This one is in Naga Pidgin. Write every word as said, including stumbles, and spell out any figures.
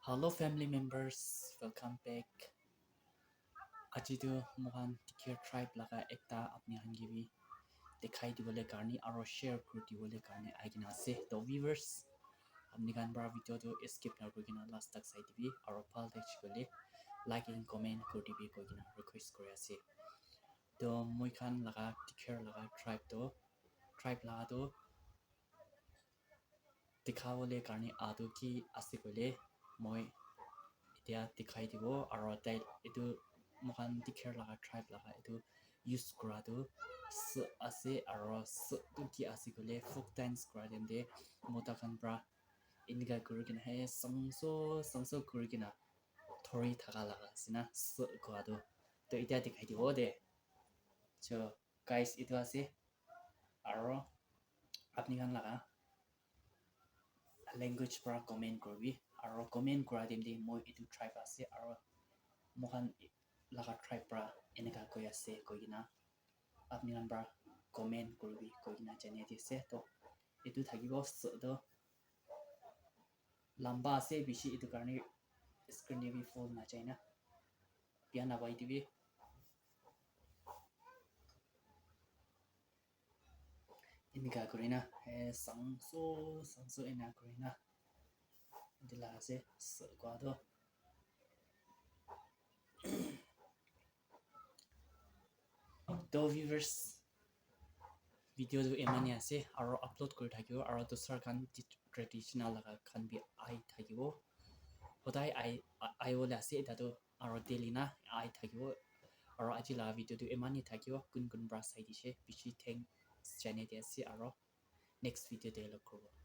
Hello family members, welcome back. Aji tu moikhan Tikir tribe laga ekta apni khan ke bi dikhai dibole karne aro share kuri dibole karne ahi kena ase. To viewers, apni khan para video tu skip na kuri kena last tak sai dibi aro bhal dikhi bole like and comment kuri dibi koi kena request kuri ase. To moikhan laga Tikir laga tribe tu, tribe laga tu dikhabole karne atu ki ase koile moi etia dikhai dibo aro tai etu moikhan Tikir laga tribe laga etu use kura tu s ase aro s tu ki ase koile folk dance kura time te mota khan para enika kuri kena he sangso sangso kuri kena thori thaka laga ase na s kua tu to etia dikhai dibo de. So guys, etu ase aro apni khan laga language para comment kuribi aro comment kura time te moi etu tribe ase aro moikhan laga tribe para enika koi ase koi kena apni khan para comment kuribi koi kena janai di ase. To etu thakibo s to lamba ase bishi, etu karne screen te bi full na jai na bia na pai dibi. Enika kuri na eh sangso sangso ena kuri na etu la ase s kua tu. To viewers, video tu eman he ase aro upload kuri thakibo aro dusra khan ti- traditional laga khan bi ahi thakibo. Hodai ahi ahi bole ase eta tu aro daily na ahi thakibo. Aro aji laga video tu eman he thakibo, kun kun para sai dishe bishi thanks janai di ase aro next video te log kuribo.